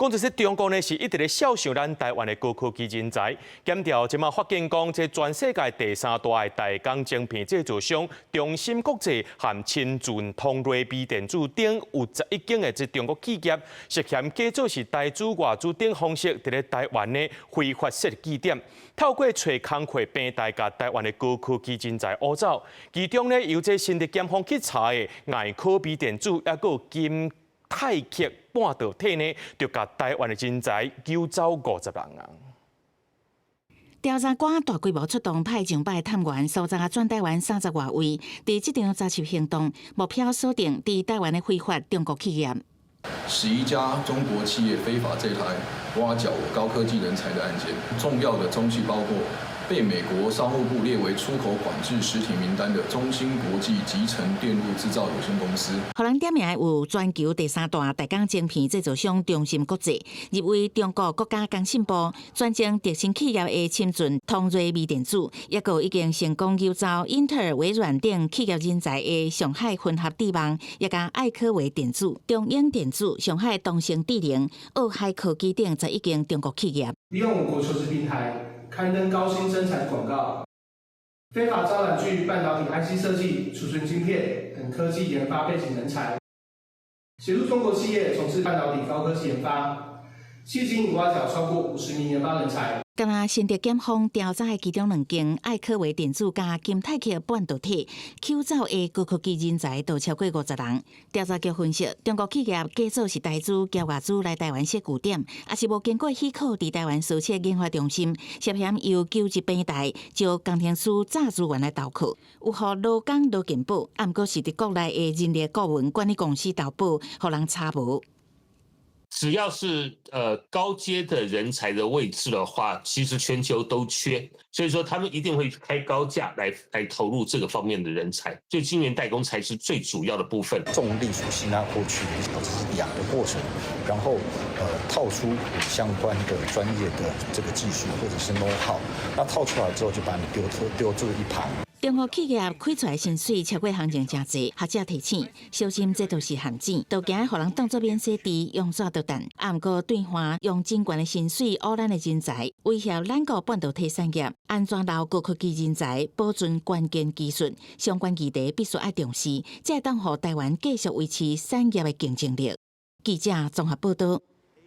講這中國呢是一直咧痟想咱台灣的高科技人才。檢調這馬發現講，這全世界第三大的代工晶片製造商中芯國際和深圳通銳微電子等有11間的這中國企業，涉嫌假做是台資外資等方式，佇咧台灣呢非法設據點，透過揣工課平台，共台灣的高科技人才挖走。其中呢，由這新竹檢方去查的艾可微電子，抑閣金泰克半導體呢，就共台灣的人才揪走50人啊！調查官大規模出動派上百探員，搜查全台灣30外位，佇這場查緝行動，目標鎖定佇台灣的非法中國企業。 11家中國企業非法在台挖角高科技人才的案件，重要的蹤跡包括被美國商務部列為出口管制實體名單的中芯國際集成電路製造有限公司。予人點名有全球第三大代工晶片製造商中芯國際，入圍中國國家工信部專精革新企業的深圳通銳微電子，抑閣已經成功揪走英特爾、微軟等企業人才的上海混合智網，抑佮愛科微電子、中英電子、上海東昇智能、奧海科技等11間中國企業。利用我國求職平台刊登高薪徵才廣告，非法招攬具半導體 IC 設計、儲存晶片等科技研發背景人才，協助中國企業從事半導體高科技研發，迄今已挖角超過50名研發人才。敢若新竹檢方調查的其中兩間愛科微電子佮金泰克半導體，搝走的高科技人才都超過50人。調查局分析，中國企業假做是台資、交外資來台灣設據點，抑是無經過許可佇台灣設設研發中心，涉嫌由求職平台招工程師詐資源來投靠，有予勞工勞健保，啊毋過是佇國內的人力顧問管理公司投保，予人查無。只要是高階的人才的位置的話，其實全球都缺，所以說他們一定會開高價來投入這個方面的人才，所以晶圓代工才是最主要的部分。重力所吸納過去的，這是兩個過程，然後套出相關的專業的這個技術或者是 know how，那套出來之後就把你丟丟置一旁。中國企業開出來薪水超過行情誠濟，學者提醒，小心這都是陷阱，都驚予人當作免洗池，用煞就擲。啊，毋過兌換用真懸的薪水挖咱的人才，威脅咱國半導體產業，按怎留高科技人才，保存關鍵技術，相關議題必須愛重視，才會當予台灣繼續維持產業的競爭力。記者綜合報道。